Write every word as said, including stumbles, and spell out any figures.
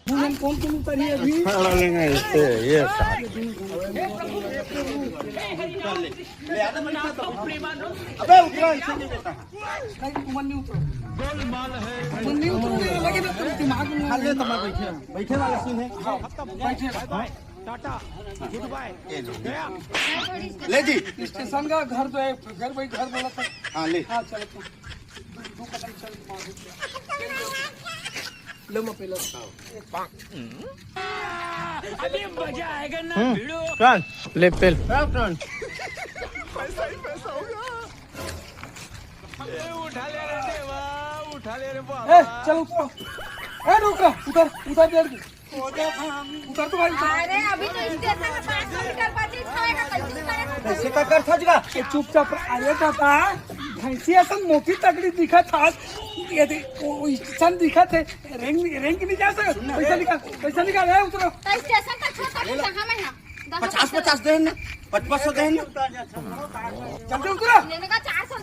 हम कौन कौन उतरी अभी? खड़ा लेंगे इससे, ये साथ। अबे उतरा, इसे नहीं देता। नहीं, तुमन नहीं उतरो। तुमन नहीं उतरो, ये लगे ना, तुम दिमाग में हाँ, ले तो मैं बैठे हूँ। बैठे वाला सीन है। बैठे। ले जी। स्टेशन का घर तो है, घर भाई घर बोला था। हाँ, ले। हाँ, चलो तुम। दो कदम चल, मार दो। लो, मैं पहले। अभी मजा आएगा ना भिड़ो। चल। ले पेल। राउटन। उठा ले रे देवा, उठा ले रे ए, चल उतर। ए, रुक रहा, उतर, उतर डेढ़ की। उतर तो भाई, उतर। अरे, अभी तो स्टेशन में पाँच सौ मीटर बचे, खाएगा कैसे, करेगा कैसे? कैसे का कर था जगा? ए, चुपचाप रह। अरे दादा, भैंसी असन मोटी तगड़ी दिखत था। ये दे, वो, वो स्टेशन दिखत है। रेंग, रेंग नहीं जा सकत। पैसा निकाल, पैसा निकाल, ए, उतरो। तो स्टेशन तक छोड़, तक कहाँ में है? दस पचास पचास देन ना, पचपन सौ देन ना। जल्दी उतरो। लेने का चार सौ